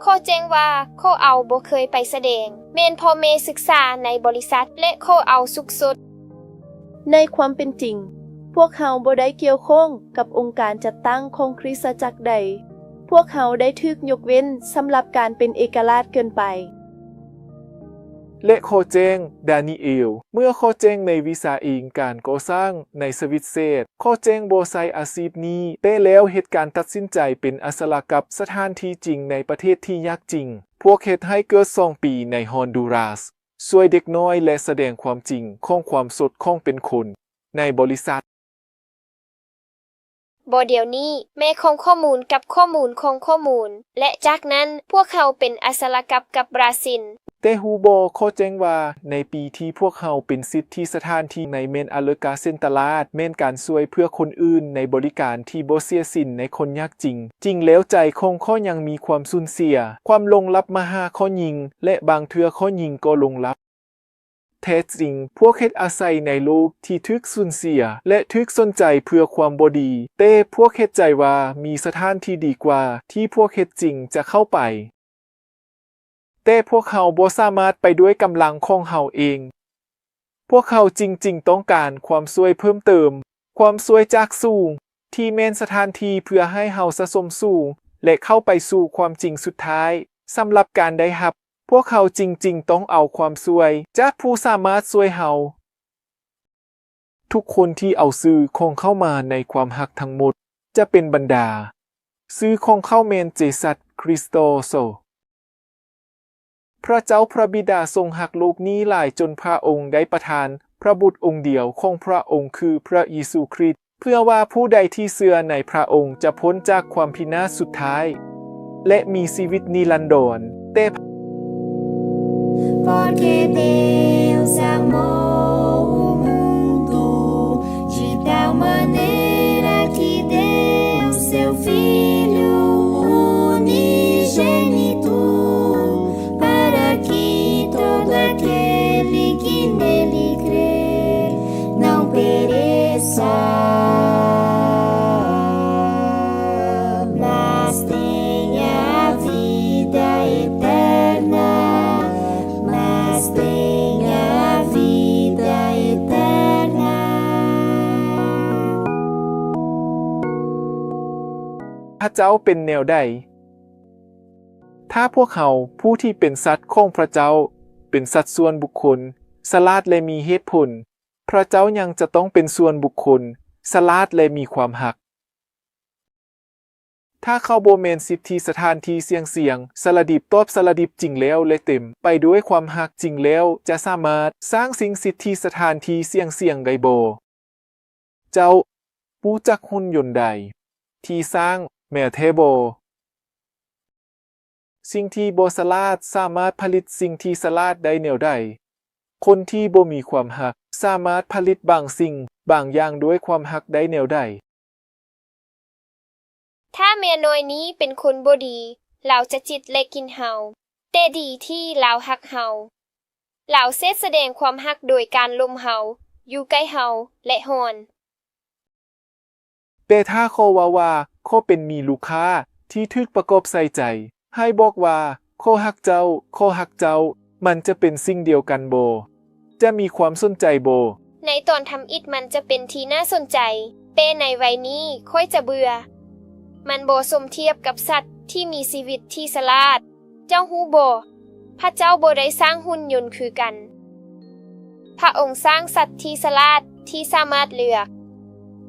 ຂໍແຈ້ງວ່າ ຂໍເອົາບໍ່ເຄີຍໄປສະແດງ, ແມ່ນພໍ່ແມ່ສຶກສາໃນບໍລິສັດ ແລະ ຂໍເອົາສຸກສົດ. ໃນຄວາມເປັນຈິງ, ພວກເຮົາບໍ່ໄດ້ກ່ຽວຂ້ອງກັບອົງການຈັດຕັ້ງຂອງຄຣິສຕະຈັກໃດ. ພວກເຮົາໄດ້ຖືກຍົກເວັ້ນສຳລັບການເປັນເອກະລາດເກີນໄປ. ແລະ ຂໍແຈ້ງ, ດານີເອວ, ເມື່ອຂໍແຈ້ງໃນວິຊາເອງການກໍ່ສ້າງໃນສະວິດເສດ, ຂໍແຈ້ງບໍ່ໃຊ້ອາຊີບນີ້, ແຕ່ແລ້ວເຮັດການຕັດສິນໃຈເປັນອິດສະຫຼະກັບສະຖານທີ່ຈິງໃນປະເທດທີ່ຍາກຈິງ. ພວກເຮັດໃຫ້ເກີດສອງປີໃນຮອນດູຣາສ, ຊ່ວຍເດັກນ້ອຍ ແລະ ສະແດງຄວາມຈິງຂອງຄວາມສົດຂອງເປັນຄົນໃນບໍລິສັດ. ບໍ່ດຽວນີ້, ແມ່ຂອງຂໍ້ມູນກັບຂໍ້ມູນຂອງຂໍ້ມູນ, ແລະ ຈາກນັ້ນພວກເຮົາເປັນອິດສະຫຼະກັບກັບບຣາຊິນ. ແຕ່ຮູ້ບໍ່, ຂໍແຈ້ງວ່າ ໃນປີທີ່ພວກເຮົາເປັນສິດທິສະຖານທີ່ໃນແມ່ນອາເລີກາເຊັນຕະລາດ, ແມ່ນການຊ່ວຍເພື່ອຄົນອື່ນໃນບໍລິການທີ່ບໍ່ເສຍສິ້ນໃນຄົນຍາກຈິງ. ຈິງແລ້ວໃຈຂອງຂ້ອຍຍັງມີຄວາມສູນເສຍ, ຄວາມຫຼົງຫຼັບມາຫາຂໍ້ຍິງ, ແລະ ບາງເທື່ອຂໍ້ຍິງກໍຫຼົງຫຼັບ. ແທ້ຈິງ, ພວກເຮັດອາໄສໃນໂລກທີ່ຖືກສູນເສຍ ແລະ ຖືກສົນໃຈເພື່ອຄວາມບໍ່ດີ, ແຕ່ພວກເຮັດໃຈວ່າມີສະຖານທີ່ດີກວ່າທີ່ພວກເຮັດຈິງຈະເຂົ້າໄປ. ແຕ່ພວກເຮົາບໍ່ສາມາດໄປດ້ວຍກຳລັງຂອງເຮົາເອງ. ພວກເຮົາຈິງໆຕ້ອງການຄວາມຊ່ວຍເພີ່ມເຕີມ, ຄວາມຊ່ວຍຈາກສູງ, ທີ່ແມ່ນສະຖານທີ່ເພື່ອໃຫ້ເຮົາສະສົມສູງ ແລະ ເຂົ້າໄປສູ່ຄວາມຈິງສຸດທ້າຍ. ສຳລັບການໄດ້ຮັບ, ພວກເຮົາຈິງໆຕ້ອງເອົາຄວາມຊ່ວຍຈາກຜູ້ສາມາດຊ່ວຍເຮົາ. ທຸກຄົນທີ່ເອົາຊື່ຂອງເຂົ້າມາໃນຄວາມຮັກທັງໝົດ ຈະເປັນບັນດາ. ຊື່ຂອງເຂົາແມ່ນເຈສັດຄຣິສໂຕ. ພະເຈົ້າພະບິດາຊົງຮັກໂລກນີ້ຫຼາຍຈົນພະອົງໄດ້ປະທານພະບຸດອົງດຽວຂອງພະອົງ ຄືພະເຢຊູຄຣິດ, ເພື່ອວ່າຜູ້ໃດທີ່ເຊື່ອໃນພະອົງຈະພົ້ນຈາກຄວາມພິນາດສຸດທ້າຍ ແລະ ມີຊີວິດນິລັນດອນ. ແຕ່ Porque Deus amou o mundo de tal maneira que deu seu Filho unigênito, para que todo aquele que nele crê não pereça, mas tenha a vida eterna, mas tenha a vida eterna. ພະເຈົ້າເປັນແນວໃດ? ຖ້າພວກເຮົາ, ຜູ້ທີ່ເປັນສັດຂອງພະເຈົ້າ, ເປັນສັດສ່ວນບຸກຄົນ, ສະຫຼາດ ແລະ ມີເຫດຜົນ, ພະເຈົ້າຍັງຈະຕ້ອງເປັນສ່ວນບຸກຄົນ, ສະຫຼາດ ແລະ ມີຄວາມຮັກ. ຖ້າເຂົາບໍ່ແມ່ນສິດທິສະຖານທີ່ສຽງສຽງ, ສະລະດິບຕອບສະລະດິບຈິງແລ້ວ ແລະ ເຕັມໄປດ້ວຍຄວາມຮັກຈິງແລ້ວ, ຈະສາມາດສ້າງສິ່ງສິດທິສະຖານທີ່ສຽງສຽງໄດ້ບໍ່? ເຈົ້າຮູ້ຈັກຫຸ່ນຍົນໃດທີ່ສ້າງແມ່ນແທ້ບໍ່? ສິ່ງທີ່ບໍ່ສະຫຼາດສາມາດຜະລິດສິ່ງທີ່ສະຫຼາດໄດ້ແນວໃດ? ຄົນທີ່ບໍ່ມີຄວາມຮັກສາມາດຜະລິດບາງສິ່ງບາງຢ່າງດ້ວຍຄວາມຮັກໄດ້ແນວໃດ? ຖ້າເມຍນ້ອຍນີ້ເປັນຄົນບໍ່ດີ, ລາວຈະຈິດ ແລະ ກິນເຮົາ, ແຕ່ດີທີ່ລາວຮັກເຮົາ. ລາວເສດສະແດງຄວາມຮັກໂດຍການລົມເຮົາ, ຢູ່ໃກ້ເຮົາ ແລະ ຮ້ອນ. ແຕ່ຖ້າຂໍເວົ້າວ່າ ຂໍເປັນມີລູກຄ້າທີ່ຖືກປະກອບໃສ່ໃຈ, ໃຫ້ບອກວ່າ ຂໍຮັກເຈົ້າ, ຂໍຮັກເຈົ້າ, ມັນຈະເປັນສິ່ງດຽວກັນບໍ່? ຈະມີຄວາມສົນໃຈບໍ່? ໃນຕອນທຳອິດມັນຈະເປັນທີ່ໜ້າສົນໃຈ, ແຕ່ໃນໄວນີ້ຂ້ອຍຈະເບື່ອ. ມັນບໍ່ສົມທຽບກັບສັດທີ່ມີຊີວິດທີ່ສະຫຼາດ. ເຈົ້າຮູ້ບໍ່? ພະເຈົ້າບໍ່ໄດ້ສ້າງຫຸ່ນຍົນຄືກັນ. ພະອົງສ້າງສັດທີ່ສະຫຼາດ, ທີ່ສາມາດເລືອກ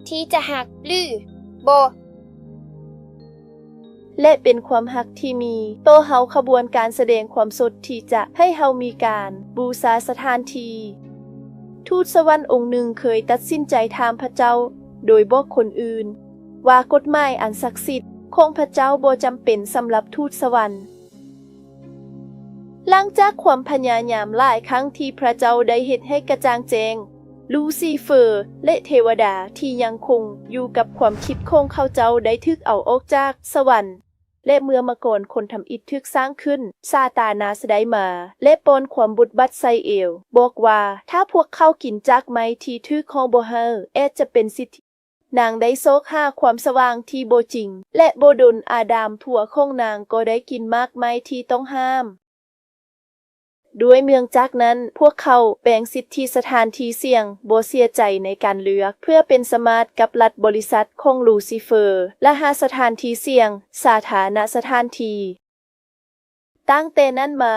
ທີ່ຈະຮັກ ຫຼື ບໍ່. ແລະ ເປັນຄວາມຮັກທີ່ມີຕໍ່ເຮົາຂະບວນການສະແດງຄວາມສົດທີ່ຈະໃຫ້ເຮົາມີການບູຊາສະຖານທີ່. ທູດສະຫວັນອົງໜຶ່ງເຄີຍຕັດສິນໃຈຖາມພະເຈົ້າໂດຍບອກຄົນອື່ນວ່າ ກົດໝາຍອັນສັກສິດຂອງພະເຈົ້າບໍ່ຈຳເປັນສຳລັບທູດສະຫວັນ. ຫຼັງຈາກຄວາມພະຍາຍາມຫຼາຍຄັ້ງທີ່ພະເຈົ້າໄດ້ເຮັດໃຫ້ກະຈ່າງແຈ້ງ, ລູຊີເຟີ ແລະ ເທວະດາທີ່ຍັງຄົງຢູ່ກັບຄວາມຄິດຂອງເຂົາເຈົ້າໄດ້ຖືກເອົາອອກຈາກສະຫວັນ, ແລະ ເມື່ອມະກອນຄົນທຳອິດຖືກສ້າງຂຶ້ນ, ຊາຕານາສໄດ້ມາ ແລະ ປ້ອນຄວາມບົດບັດໃສ່ເອວ, ບອກວ່າ ຖ້າພວກເຂົາກິນຈາກໄມ້ທີ່ຖືກເຮົາບໍ່ໃຫ້, ແອດຈະເປັນສິດທິ ນາງໄດ້ຊອກຫາຄວາມສະຫວ່າງທີ່ບໍ່ຈິງ ແລະ ບໍ່ດົນອາດາມຜົວຂອງນາງກໍໄດ້ກິນໝາກໄມ້ທີ່ຕ້ອງຫ້າມ. ດ້ວຍເນື່ອງຈາກນັ້ນ, ພວກເຂົາແບ່ງສິດທິສະຖານທີ່ສ່ຽງບໍ່ເສຍໃຈໃນການເລືອກ ເພື່ອເປັນສະໝາດກັບລັດບໍລິສັດຂອງລູຊີເຟີ ລະຫາສະຖານທີ່ສ່ຽງ, ສາທາລະນະສະຖານທີ່. ຕັ້ງແຕ່ນັ້ນມາ,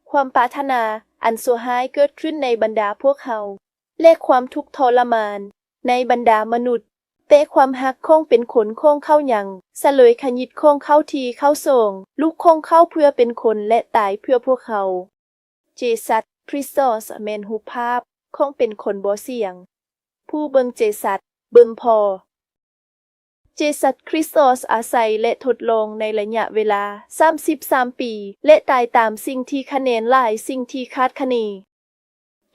ຄວາມປາດຖະໜາອັນຊົ່ວຮ້າຍເກີດຂຶ້ນໃນບັນດາພວກເຮົາ ແລະ ຄວາມທຸກທໍລະມານໃນບັນດາມະນຸດ, ແຕ່ຄວາມຮັກຂອງເປັນຄົນຂອງເຂົາຍັງສະເລີຍຂະຍິດຂອງເຂົາທີ່ເຂົາສອງລູກຂອງເຂົາເພື່ອເປັນຄົນ ແລະ ຕາຍເພື່ອພວກເຮົາ. ເຈສັດ ຄຣິສຕອສ ແມ່ນຮູບພາບຂອງເປັນຄົນບໍ່ສຽງ. ຜູ້ເບິ່ງເຈສັດ ເບິ່ງພໍ່. ເຈສັດ ຄຣິສຕອສ ອາໄສ ແລະ ທົດລອງໃນໄລຍະເວລາສາມສິບສາມປີ ແລະ ຕາຍຕາມສິ່ງທີ່ຄະແນນຫຼາຍສິ່ງທີ່ຄາດຄະເນ.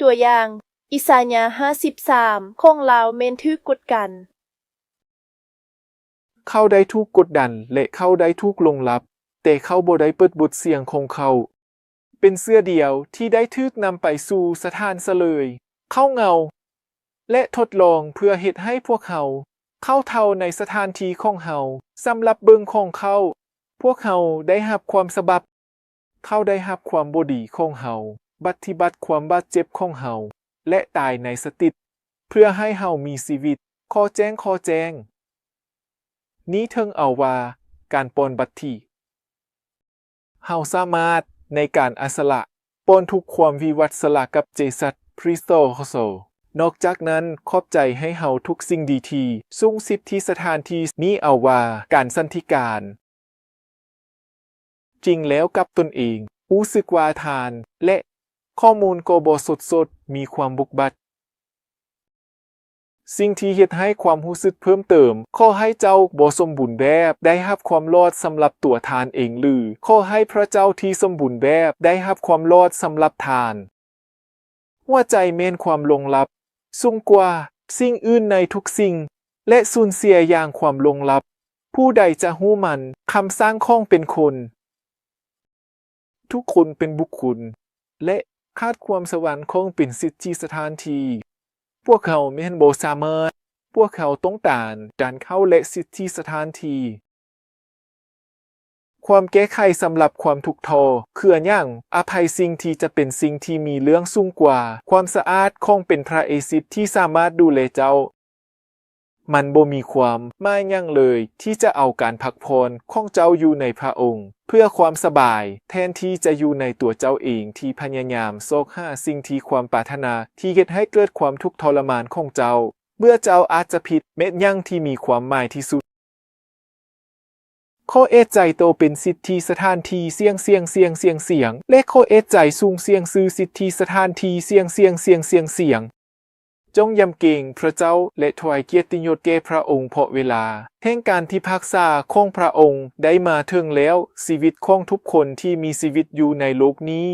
ຕົວຢ່າງ, ອິສາຍາ ຫ້າສິບສາມ ຂອງລາວແມ່ນຖືກກົດກັນ. ເຂົາໄດ້ຖືກກົດດັນ ແລະ ເຂົາໄດ້ຖືກລົງລັບ, ແຕ່ເຂົາບໍ່ໄດ້ເປີດບົດສຽງຂອງເຂົາ. ເປັນເສື້ອດຽວທີ່ໄດ້ຖືກນຳໄປສູ່ສະຖານສະເລີຍ, ເຂົ້າເງົາ ແລະ ທົດລອງເພື່ອເຮັດໃຫ້ພວກເຮົາເຂົ້າເທົ່າໃນສະຖານທີ່ຂອງເຮົາ. ສຳລັບເບິ່ງຂອງເຂົາ, ພວກເຮົາໄດ້ຮັບຄວາມສະບັບ. ເຂົາໄດ້ຮັບຄວາມບໍ່ດີຂອງເຮົາ, ບັດທິບັດຄວາມບາດເຈັບຂອງເຮົາ ແລະ ຕາຍໃນສະຕິດ ເພື່ອໃຫ້ເຮົາມີຊີວິດ. ຂໍແຈ້ງ, ຂໍແຈ້ງ. ນີ້ເຖິງເອົາວ່າການປ່ອນບັດທິ. ເຮົາສາມາດໃນການອາສະລະ ປ່ອນທຸກຄວາມວິວັດສະລະກັບເຈສັດ ຄຣິສໂຕໂຄໂຊ. ນອກຈາກນັ້ນ, ຂອບໃຈໃຫ້ເຮົາທຸກສິ່ງດີທີ່ສູງສິດທີ່ສະຖານທີ່ນີ້ເອົາວ່າການສັນທິການ. ຈິງແລ້ວກັບຕົນເອງ, ຮູ້ສຶກວ່າທ່ານ ແລະ ຂໍ້ມູນກໍບໍ່ສົດສົດ, ມີຄວາມບຸກບັດ. ສິ່ງທີ່ເຮັດໃຫ້ຄວາມຮູ້ສຶກເພີ່ມເຕີມ, ຂໍໃຫ້ເຈົ້າບໍ່ສົມບູນແບບໄດ້ຮັບຄວາມລອດສຳລັບຕົວທ່ານເອງ, ຫຼື ຂໍໃຫ້ພຣະເຈົ້າທີ່ສົມບູນແບບໄດ້ຮັບຄວາມລອດສຳລັບທ່ານ. ຫົວໃຈແມ່ນຄວາມຫຼົງລັບ, ສູງກວ່າສິ່ງອື່ນໃນທຸກສິ່ງ ແລະ ສູນເສຍຢ່າງຄວາມຫຼົງລັບ. ຜູ້ໃດຈະຮູ້ມັນ? ຄຳສັ່ງຂອງເປັນຄົນ. ທຸກຄົນເປັນບຸກຄົນ ແລະ ຂາດຄວາມສະຫວັນຂອງເປັນສິດທິສະຖານທີ່. ພວກເຮົາແມ່ນບໍ່ສາມາດ. ພວກເຮົາຕ້ອງການການເຂົ້າ ແລະ ສິດທິສະຖານທີ່. ຄວາມແກ້ໄຂສຳລັບຄວາມທຸກທໍຄືຫຍັງ? ອະໄພສິ່ງທີ່ຈະເປັນສິ່ງທີ່ມີເລື່ອງສູງກວ່າຄວາມສະອາດຂອງເປັນພຣະເອຊິດທີ່ສາມາດດູແລເຈົ້າ. ມັນບໍ່ມີຄວາມໝາຍຫຍັງເລີຍທີ່ຈະເອົາການພັກຜ່ອນຂອງເຈົ້າຢູ່ໃນພຣະອົງ ເພື່ອຄວາມສະບາຍ, ແທນທີ່ຈະຢູ່ໃນຕົວເຈົ້າເອງທີ່ພະຍາຍາມຊອກຫາສິ່ງທີ່ຄວາມປາດຖະໜາທີ່ເຮັດໃຫ້ເກີດຄວາມທຸກທໍລະມານຂອງເຈົ້າ. ເມື່ອເຈົ້າອາດຈະຜິດ, ແມ່ນຫຍັງທີ່ມີຄວາມໝາຍທີ່ສຸດ? ຂໍເອດໃຈໂຕເປັນສິດທິສະຖານທີ່ສ່ຽງ, ສ່ຽງ, ສ່ຽງ, ສ່ຽງ, ສ່ຽງ ແລະ ຂໍເອດໃຈສູງສ່ຽງຊື່ສິດທິສະຖານທີ່ສ່ຽງ, ສ່ຽງ, ສ່ຽງ, ສ່ຽງ, ສ່ຽງ. ຈົ່ງຢຳເກງພຣະເຈົ້າ ແລະ ຖວາຍກຽດຕິຍົດແກ່ພຣະອົງ, ເພາະເວລາແຫ່ງການພິພາກສາຂອງພຣະອົງໄດ້ມາເຖິງແລ້ວ. ຊີວິດຂອງທຸກຄົນທີ່ມີຊີວິດຢູ່ໃນໂລກນີ້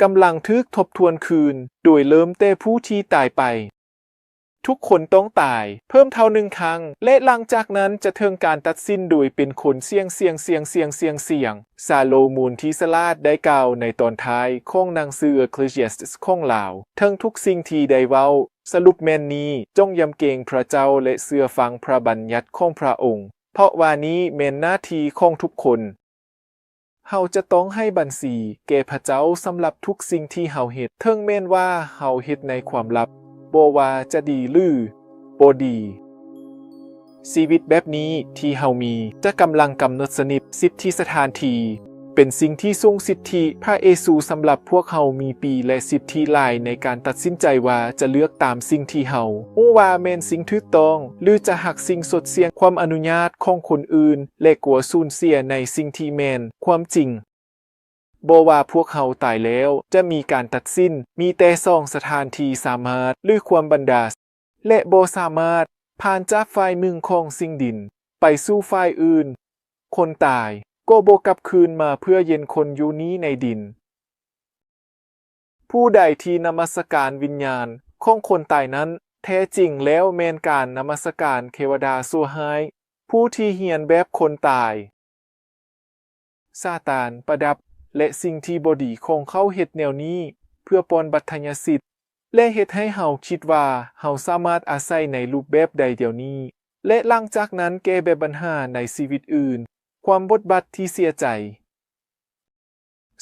ກຳລັງຖືກທົບທວນຄືນ, ໂດຍເລີ່ມແຕ່ຜູ້ທີ່ຕາຍໄປ. ທຸກຄົນຕ້ອງຕາຍເພີ່ມເທົ່າໜຶ່ງຄັ້ງ ແລະ ຫຼັງຈາກນັ້ນຈະເຖິງການຕັດສິນໂດຍເປັນຄົນສ່ຽງ, ສ່ຽງ, ສ່ຽງ, ສ່ຽງ, ສ່ຽງ, ສ່ຽງ. ຊາໂລໂມນທີ່ສະຫຼາດໄດ້ກ່າວໃນຕອນທ້າຍຂອງໜັງສື Ecclesiastes ຂອງລາວ, ເຖິງທຸກສິ່ງທີ່ໄດ້ເວົ້າ, ສະຫຼຸບແມ່ນນີ້, ຈົ່ງຢຳເກງພຣະເຈົ້າ ແລະ ເຊື່ອຟັງພຣະບັນຍັດຂອງພຣະອົງ, ເພາະວ່ານີ້ແມ່ນໜ້າທີ່ຂອງທຸກຄົນ. ເຮົາຈະຕ້ອງໃຫ້ບັນຊີແກ່ພຣະເຈົ້າສຳລັບທຸກສິ່ງທີ່ເຮົາເຮັດ, ເຖິງແມ່ນວ່າເຮົາເຮັດໃນຄວາມລັບ, ບໍ່ວ່າຈະດີ ຫຼື ບໍ່ດີ. ຊີວິດແບບນີ້ທີ່ເຮົາມີຈະກຳລັງກຳນົດສະໜິດສິດທິສະຖານທີ່. ເປັນສິ່ງທີ່ສູງສິດທິ. ພຣະເຢຊູສຳລັບພວກເຮົາມີປີ ແລະ ສິດທິຫຼາຍໃນການຕັດສິນໃຈວ່າຈະເລືອກຕາມສິ່ງທີ່ເຮົາຮູ້ວ່າແມ່ນສິ່ງຖືກຕ້ອງ ຫຼື ຈະຮັກສິ່ງສົດສ່ຽງ, ຄວາມອະນຸຍາດຂອງຄົນອື່ນ ແລະ ກົວສູນເສຍໃນສິ່ງທີ່ແມ່ນຄວາມຈິງ. ບໍ່ວ່າພວກເຮົາຕາຍແລ້ວຈະມີການຕັດສິນ, ມີແຕ່ສອງສະຖານທີ່ສາມາດ, ຫຼື ຄວາມບັນດາ ແລະ ບໍ່ສາມາດ, ຜ່ານຈາກຝ່າຍໜຶ່ງຂອງສິ່ງດິນໄປສູ່ຝ່າຍອື່ນ. ຄົນຕາຍກໍບໍ່ກັບຄືນມາເພື່ອເຢັນຄົນຢູ່ນີ້ໃນດິນ. ຜູ້ໃດທີ່ນະມັດສະການວິນຍານຂອງຄົນຕາຍນັ້ນ ແທ້ຈິງແລ້ວແມ່ນການນະມັດສະການເທວະດາຊົ່ວຮ້າຍ, ຜູ້ທີ່ຮຽນແບບຄົນຕາຍ. ຊາຕານປະດັບ ແລະ ສິ່ງທີ່ບໍ່ດີຂອງເຂົາເຮັດແນວນີ້ ເພື່ອປ່ອນບັດທະຍາສິດ ແລະ ເຮັດໃຫ້ເຮົາຄິດວ່າເຮົາສາມາດອາໄສໃນຮູບແບບໃດດຽວນີ້ ແລະ ຫຼັງຈາກນັ້ນແກ້ບັນຫາໃນຊີວິດອື່ນ. ຄວາມບົດບັດທີ່ເສຍໃຈ.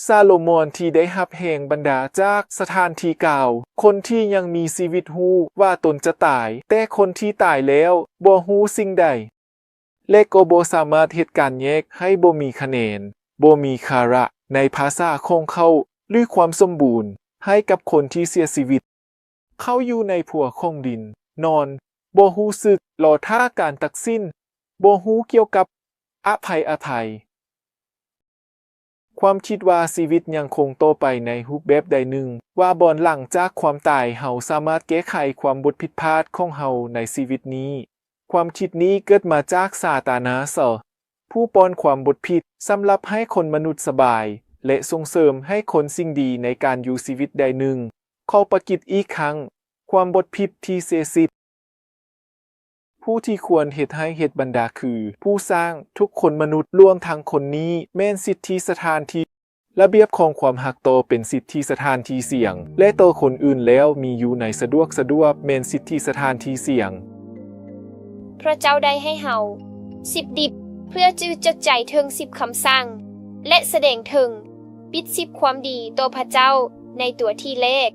ຊາໂລມອນທີ່ໄດ້ຮັບແຮງບັນດາຈາກສະຖານທີ່ກ່າວ, ຄົນທີ່ຍັງມີຊີວິດຮູ້ວ່າຕົນຈະຕາຍ, ແຕ່ຄົນທີ່ຕາຍແລ້ວບໍ່ຮູ້ສິ່ງໃດ ແລະ ກໍບໍ່ສາມາດເຮັດການແຍກໃຫ້ບໍ່ມີຄະແນນ, ບໍ່ມີຄາລະໃນພາສາຂອງເຂົາ ຫຼື ຄວາມສົມບູນໃຫ້ກັບຄົນທີ່ເສຍຊີວິດ. ເຂົາຢູ່ໃນພົວຂອງດິນ, ນອນ, ບໍ່ຮູ້ສຶກ, ລໍຖ້າການຕັດສິນ, ບໍ່ຮູ້ກ່ຽວກັບອະໄພອະໄທ. ຄວາມຄິດວ່າຊີວິດຍັງຄົງຕໍ່ໄປໃນຮູບແບບໃດໜຶ່ງ ວ່າບ່ອນຫຼັງຈາກຄວາມຕາຍເຮົາສາມາດແກ້ໄຂຄວາມບົດຜິດພາດຂອງເຮົາໃນຊີວິດນີ້. ຄວາມຄິດນີ້ເກີດມາຈາກຊາຕານາສ, ຜູ້ປ້ອນຄວາມບົດຜິດສຳລັບໃຫ້ຄົນມະນຸດສະບາຍ ແລະ ສົ່ງເສີມໃຫ້ຄົນສິ່ງດີໃນການຢູ່ຊີວິດໃດໜຶ່ງ. ຂໍປະກິດອີກຄັ້ງ, ຄວາມບົດຜິດທີ່ເສຍສິດ. ຜູ້ທີ່ຄວນເຮັດໃຫ້ເຮັດບັນດາຄືຜູ້ສ້າງ, ທຸກຄົນມະນຸດ, ລວມທັງຄົນນີ້, ແມ່ນສິດທິສະຖານທີ່. ລະບຽບຂອງຄວາມຮັກຕໍ່ເປັນສິດທິສະຖານທີ່ສຽງ ແລະ ຕໍ່ຄົນອື່ນແລ້ວມີຢູ່ໃນສະດວກສະດວກ ແມ່ນສິດທິສະຖານທີ່ສຽງ. ພຣະເຈົ້າໄດ້ໃຫ້ເຮົາສິບດິບ ເພື່ອຈື່ຈົດໃຈເຖິງສິບຄຳສັ່ງ ແລະ ສະແດງເຖິງບິດສິບຄວາມດີຕໍ່ພຣະເຈົ້າໃນຕົວທີແລກ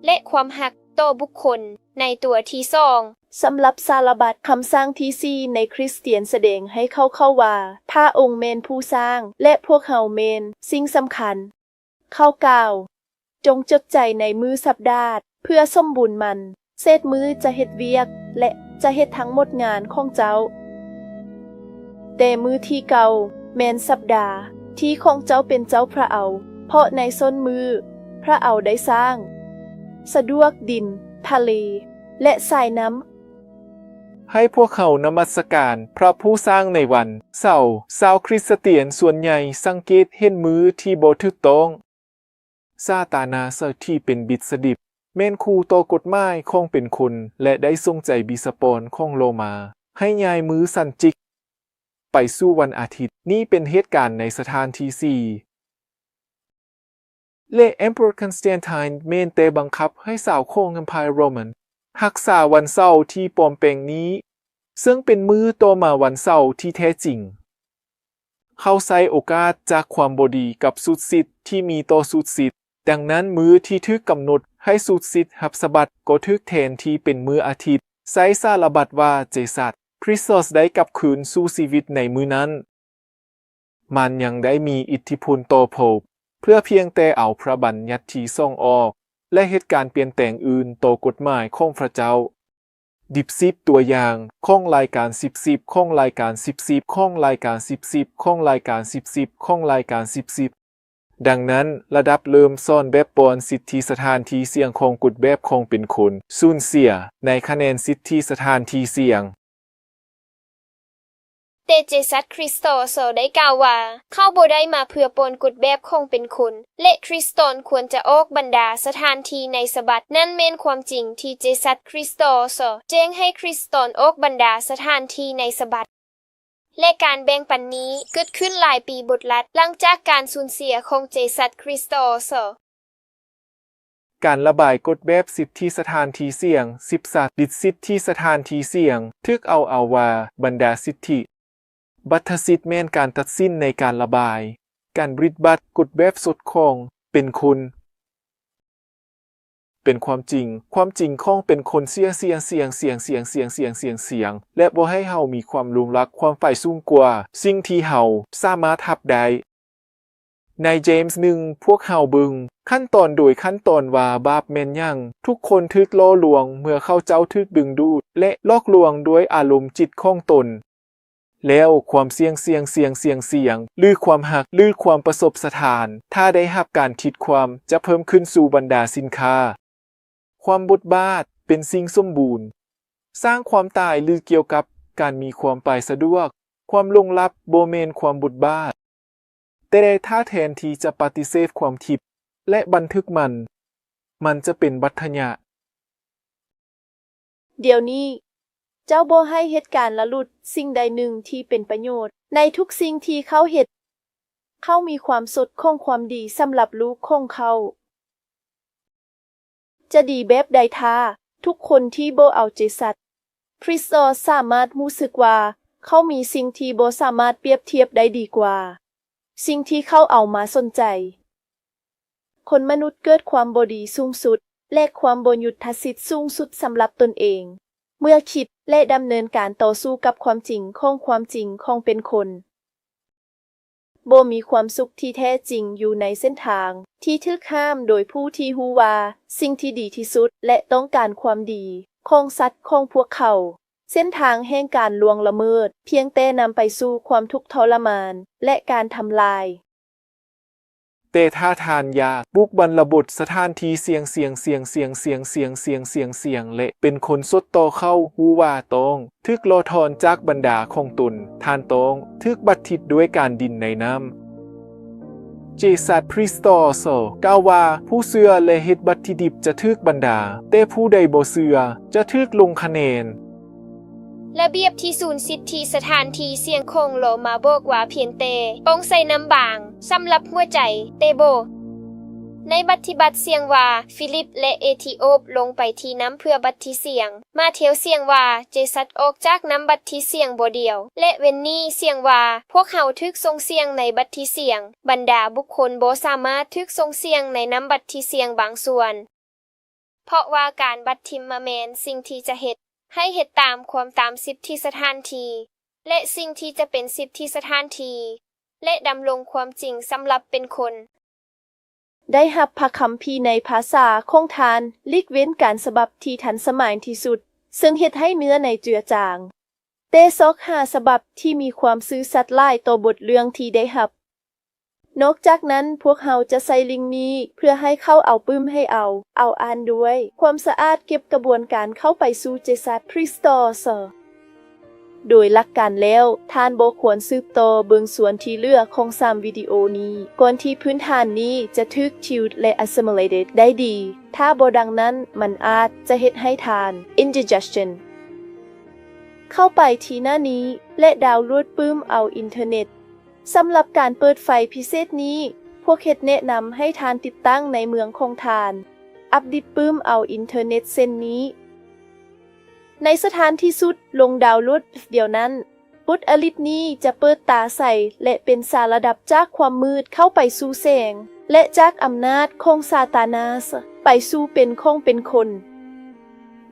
ແລະ ຄວາມຮັກຕໍ່ບຸກຄົນໃນຕົວທີສອງ. ສຳລັບສາລະບັດຄຳສັ່ງທີສີ່ໃນຄຣິສຕຽນສະແດງໃຫ້ເຂົາເຂົ້າວ່າ ພຣະອົງແມ່ນຜູ້ສ້າງ ແລະ ພວກເຮົາແມ່ນສິ່ງສຳຄັນ. ເຂົາກ່າວ, ຈົ່ງຈົດໃຈໃນມື້ສັບດາດ ເພື່ອສົມບູນມັນ, ເສດມື້ຈະເຮັດວຽກ ແລະ ຈະເຮັດທັງໝົດງານຂອງເຈົ້າ. ແຕ່ມື້ທີເກົ້າແມ່ນສັບດາທີ່ຂອງເຈົ້າເປັນເຈົ້າພຣະເອົາ, ເພາະໃນຊົນມື້ພຣະເອົາໄດ້ສ້າງ, ສະດວກ, ດິນ, ທະເລ ແລະ ສາຍນ້ຳ. ໃຫ້ພວກເຮົານະມັດສະການພຣະຜູ້ສ້າງໃນວັນເສົາ. ຊາວຄຣິສຕຽນສ່ວນໃຫຍ່ສັງເກດເຫັນມື້ທີ່ບໍ່ຖືກຕ້ອງ. ຊາຕານາສະທີ່ເປັນບິດສະດິບ ແມ່ນຂູ່ຕໍ່ກົດໝາຍຂອງເປັນຄົນ ແລະ ໄດ້ສົ່ງໃຈບິສະປອນຂອງໂລມາໃຫ້ຍ້າຍມື້ສັນຈິກໄປສູ່ວັນອາທິດ. ນີ້ເປັນເຫດການໃນສະຖານທີ່ສີ່ ແລະ Emperor Constantine ແມ່ນແຕ່ບັງຄັບໃຫ້ຊາວຂອງ Empire Roman ຮັກສາວັນເສົາທີ່ປອມແປງນີ້, ເຊິ່ງເປັນມື້ຕໍ່ມາວັນເສົາທີ່ແທ້ຈິງ. ເຂົາໃຊ້ໂອກາດຈາກຄວາມບໍ່ດີກັບສູດສິດທີ່ມີຕໍ່ສູດສິດ. ດັ່ງນັ້ນ, ມື້ທີ່ຖືກກຳນົດໃຫ້ສູດສິດຮັບສະບັດກໍຖືກແທນທີ່ເປັນມື້ອາທິດ, ໃຊ້ສາລະບັດວ່າ Caesar Christus ໄດ້ກັບຄືນສູ່ຊີວິດໃນມື້ນັ້ນ. ມັນຍັງໄດ້ມີອິດທິພົນຕໍ່ໂພບ ເພື່ອພຽງແຕ່ເອົາພຣະບັນຍັດທີສອງອອກ ແລະ ເຮັດການປ່ຽນແປງອື່ນຕໍ່ກົດໝາຍຂອງພຣະເຈົ້າ. ດິບສິບ ຕົວຢ່າງຂອງລາຍການສິບສິບ ຂອງລາຍການສິບສິບ ຂອງລາຍການສິບສິບ ຂອງລາຍການສິບສິບ ຂອງລາຍການສິບສິບ. ດັ່ງນັ້ນ, ລະດັບເລີ່ມສອນແບບປ້ອນສິດທິສະຖານທີ່ສຽງຂອງກົດແບບຂອງເປັນຄົນ ສູນເສຍໃນຄະແນນສິດທິສະຖານທີ່ສຽງ. ແຕ່ Caesar Christus ໄດ້ກ່າວວ່າ ເຂົາບໍ່ໄດ້ມາເພື່ອປ້ອນກົດແບບຂອງເປັນຄົນ ແລະ ຄຣິສຕອນຄວນຈະອອກບັນດາສະຖານທີ່ໃນສະບັດ. ນັ້ນແມ່ນຄວາມຈິງທີ່ Caesar Christus ແຈ້ງໃຫ້ຄຣິສຕອນອອກບັນດາສະຖານທີ່ໃນສະບັດ. ແລະ ການແບ່ງປັນນີ້ເກີດຂຶ້ນຫຼາຍປີບົດລັດ ຫຼັງຈາກການສູນເສຍຂອງ Caesar Christus. ການລະບາຍກົດແບບສິດທິສະຖານທີ່ສຽງ ສິບສັດ ດິດສິດທິສະຖານທີ່ສຽງ ຖືກເອົາ ເອົາວ່າບັນດາສິດທິ. ບັດທະສິດແມ່ນການຕັດສິນໃນການລະບາຍ, ການບຣິດບັດກົດແບບສົດຂອງເປັນຄົນ. ເປັນຄວາມຈິງ, ຄວາມຈິງຂອງເປັນຄົນເສຍ ສຽງ ສຽງ ສຽງ ສຽງ ສຽງ ສຽງ ສຽງ ສຽງ ສຽງ ແລະ ບໍ່ໃຫ້ເຮົາມີຄວາມຫຼົງລັກຄວາມໃຝ່ສູງກວ່າສິ່ງທີ່ເຮົາສາມາດຮັບໄດ້. ໃນ James ໜຶ່ງ ພວກເຮົາເບິ່ງຂັ້ນຕອນໂດຍຂັ້ນຕອນວ່າບາບແມ່ນຫຍັງ. ທຸກຄົນຖືກຫຼໍ່ລວງເມື່ອເຂົາເຈົ້າຖືກດຶງດູດ ແລະ ຫຼອກລວງດ້ວຍອາລົມຈິດຂອງຕົນ. ແລ້ວຄວາມສຽງ ສຽງ ສຽງ ສຽງ ສຽງ ຫຼື ຄວາມຮັກ ຫຼື ຄວາມປະສົບສະຖານ ຖ້າໄດ້ຮັບການຄິດຄວາມ ຈະເພີ່ມຂຶ້ນສູ່ບັນດາສິນຄ້າ. ຄວາມບົດບາດເປັນສິ່ງສົມບູນ. ສ້າງຄວາມຕາຍ ຫຼື ກ່ຽວກັບການມີຄວາມໄປສະດວກ. ຄວາມຫຼົງລັບບໍ່ແມ່ນຄວາມບົດບາດ. ແຕ່ຖ້າແທນທີ່ຈະປະຕິເສດຄວາມທິບ ແລະ ບັນທຶກມັນ, ມັນຈະເປັນບັດທະຍະ. ດຽວນີ້ເຈົ້າບໍ່ໃຫ້ເຮັດການລະຫຼຸດສິ່ງໃດໜຶ່ງທີ່ເປັນປະໂຫຍດ. ໃນທຸກສິ່ງທີ່ເຂົາເຮັດ, ເຂົາມີຄວາມສົດຂອງຄວາມດີສຳລັບລູກຂອງເຂົາ. ຈະດີແບບໃດຖ້າທຸກຄົນທີ່ບໍ່ເອົາໃຈໃສ່ ຄຣິສຕອສສາມາດຮູ້ສຶກວ່າເຂົາມີສິ່ງທີ່ບໍ່ສາມາດປຽບທຽບໄດ້ດີກວ່າສິ່ງທີ່ເຂົາເອົາມາສົນໃຈ. ຄົນມະນຸດເກີດຄວາມບໍ່ດີສູງສຸດ ແລະ ຄວາມບໍ່ຍຸດທະສິດສູງສຸດສຳລັບຕົນເອງ ເມື່ອຄິດ ແລະ ດຳເນີນການຕໍ່ສູ້ກັບຄວາມຈິງຂອງຄວາມຈິງຂອງເປັນຄົນ. ບໍ່ມີຄວາມສຸກທີ່ແທ້ຈິງຢູ່ໃນເສັ້ນທາງທີ່ຖືກຫ້າມໂດຍຜູ້ທີ່ຮູ້ວ່າສິ່ງທີ່ດີທີ່ສຸດ ແລະ ຕ້ອງການຄວາມດີຂອງສັດຂອງພວກເຂົາ. ເສັ້ນທາງແຫ່ງການລ່ວງລະເມີດພຽງແຕ່ນຳໄປສູ່ຄວາມທຸກທໍລະມານ ແລະ ການທຳລາຍ. ແຕ່ຖ້າທ່ານຢາກບຸກບັນລະບົດສະຖານທີ່ສ່ຽງໆ ແລະ ເປັນຄົນສົດຕໍ່ເຂົາ, ຮູ້ວ່າຕ້ອງຖືກລໍຖອນຈາກບັນດາຂອງຕົນ, ທ່ານຕ້ອງຖືກບັດທິດດ້ວຍການດິນໃນນ້ຳ. ເຈສັດ ຄຣິສຕອສ ກ່າວວ່າ, ຜູ້ເຊື່ອ ແລະ ເຮັດບັດທິດິບຈະຖືກບັນດາ, ແຕ່ຜູ້ໃດບໍ່ເຊື່ອຈະຖືກລົງຄະແນນ. ລະບຽບທີ່ສູນສິດທິສະຖານທີ່ສ່ຽງຂອງໂລມາບອກວ່າພຽງແຕ່ຕ້ອງໃສ່ນ້ຳບາງສຳລັບຫົວໃຈ, ແຕ່ບໍ່ໃນບັດທິບັດສ່ຽງວ່າຟີລິບ ແລະ ເອທິໂອບລົງໄປທີ່ນ້ຳເພື່ອບັດທິສ່ຽງ. ມາເທວສ່ຽງວ່າເຈສັດອອກຈາກນ້ຳບັດທິສ່ຽງບໍ່ດຽວ ແລະ ເວັນນີ່ສ່ຽງວ່າພວກເຮົາຖືກສົ່ງສ່ຽງໃນບັດທິສ່ຽງ. ບັນດາບຸກຄົນບໍ່ສາມາດຖືກສົ່ງສ່ຽງໃນນ້ຳບັດທິສ່ຽງບາງສ່ວນ. ເພາະວ່າການບັດທິມມະແມ່ນສິ່ງທີ່ຈະເຮັດໃຫ້ເຮັດຕາມຄວາມຕາມສິດທິສະຖານທີ່ ແລະ ສິ່ງທີ່ຈະເປັນສິດທິສະຖານທີ່ ແລະ ດຳລົງຄວາມຈິງສຳລັບເປັນຄົນ. ໄດ້ຮັບພະຄຳພີໃນພາສາຂອງທ່ານ, ຫຼີກເວັ້ນການສະບັບທີ່ທັນສະໄໝທີ່ສຸດ, ເຊິ່ງເຮັດໃຫ້ເນື້ອໃນເຈືອຈາງ. ແຕ່ຊອກຫາສະບັບທີ່ມີຄວາມຊື່ສັດຫຼາຍຕໍ່ບົດເລື່ອງທີ່ໄດ້ຮັບ. ນອກຈາກນັ້ນ, ພວກເຮົາຈະໃຊ້ລິງນີ້ເພື່ອໃຫ້ເຂົາເອົາປຶ້ມໃຫ້ເອົາ, ເອົາອ່ານດ້ວຍຄວາມສະອາດເກັບກະບວນການເຂົ້າໄປສູ່ເຈສັດ ຄຣິສຕອສ. ໂດຍຫຼັກການແລ້ວ, ທ່ານບໍ່ຄວນສືບຕໍ່ເບິ່ງສ່ວນທີ່ເຫຼືອຂອງສາມວິດີໂອນີ້ ກ່ອນທີ່ພື້ນຖານນີ້ຈະຖືກ chewed ແລະ assimilated ໄດ້ດີ. ຖ້າບໍ່ດັ່ງນັ້ນ, ມັນອາດຈະເຮັດໃຫ້ທ່ານ indigestion. ເຂົ້າໄປທີ່ໜ້ານີ້ ແລະ ດາວໂຫຼດປຶ້ມເອົາອິນເຕີເນັດ. ສຳລັບການເປີດໄຟພິເສດນີ້, ພວກເຮັດແນະນຳໃຫ້ທ່ານຕິດຕັ້ງໃນເມືອງຂອງທ່ານ, ອັບດິດປຶ້ມເອົາອິນເຕີເນັດເຊັ່ນນີ້. ໃນສະຖານທີ່ສຸດ, ລົງດາວໂຫຼດດຽວນັ້ນ. ບຸດອະລິດນີ້ຈະເປີດຕາໃສ ແລະ ເປັນສາລະດັບຈາກຄວາມມືດເຂົ້າໄປສູ່ແສງ ແລະ ຈາກອຳນາດຂອງຊາຕານາສ ໄປສູ່ເປັນຂອງເປັນຄົນ.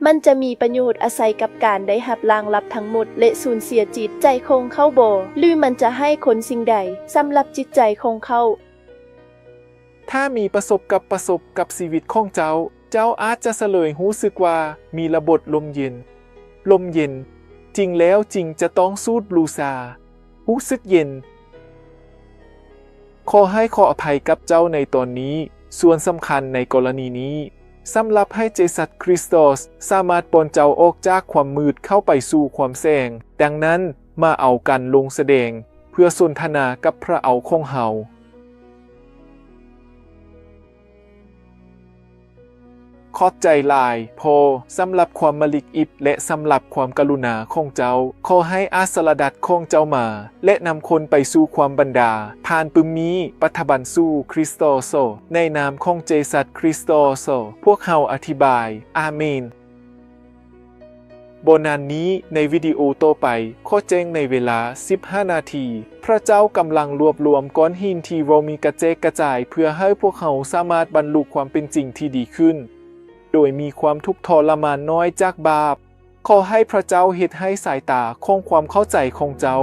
ມັນຈະມີປະໂຫຍດອາໄສກັບການໄດ້ຮັບລາງລັບທັງໝົດ ແລະ ສູນເສຍຈິດໃຈຂອງເຂົາບໍ່? ຫຼື ມັນຈະໃຫ້ຄົນສິ່ງໃດສຳລັບຈິດໃຈຂອງເຂົາ? ຖ້າມີປະສົບກັບປະສົບກັບຊີວິດຂອງເຈົ້າ, ເຈົ້າອາດຈະສະເຫຼີຍຮູ້ສຶກວ່າມີລະບົບລົມເຢັນ. ລົມເຢັນ. ຈິງແລ້ວຈິງຈະຕ້ອງສູດບລູຊາ. ຮູ້ສຶກເຢັນ. ຂໍໃຫ້ຂໍອະໄພກັບເຈົ້າໃນຕອນນີ້. ສ່ວນສຳຄັນໃນກໍລະນີນີ້, ສຳລັບໃຫ້ເຈສັດຄຣິສຕອສສາມາດປ່ອນເຈົ້າອອກຈາກຄວາມມືດເຂົ້າໄປສູ່ຄວາມແສງ. ດັ່ງນັ້ນ, ມາເອົາກັນລົງສະແດງເພື່ອສົນທະນາກັບພະເອົາຂອງເຮົາ. ຂອບໃຈຫຼາຍ, ພໍ່, ສຳລັບຄວາມມະລິກອິດ ແລະ ສຳລັບຄວາມກະລຸນາຂອງເຈົ້າ. ຂໍໃຫ້ອາດສາລະດັດຂອງເຈົ້າມາ ແລະ ນຳຄົນໄປສູ່ຄວາມບັນດາ. ຜ່ານປຶ້ມນີ້ປະທະບັນສູ່ຄຣິສຕອສ ໃນນາມຂອງເຈສັດຄຣິສຕອສ ພວກເຮົາອະທິບາຍ. ອາເມນ. ບໍ່ນານນີ້, ໃນວິດີໂອຕໍ່ໄປ, ຂໍແຈ້ງໃນເວລາສິບຫ້ານາທີ, ພະເຈົ້າກຳລັງລວບລວມກ້ອນຫີນທີ່ເວົ້າມີກະແຈກກະຈາຍ ເພື່ອໃຫ້ພວກເຮົາສາມາດບັນລຸຄວາມເປັນຈິງທີ່ດີຂຶ້ນ, ໂດຍມີຄວາມທຸກທໍລະມານນ້ອຍຈາກບາບ. ຂໍໃຫ້ພະເຈົ້າເຮັດໃຫ້ສາຍຕາຂອງຄວາມເຂົ້າໃຈຂອງເຈົ້າ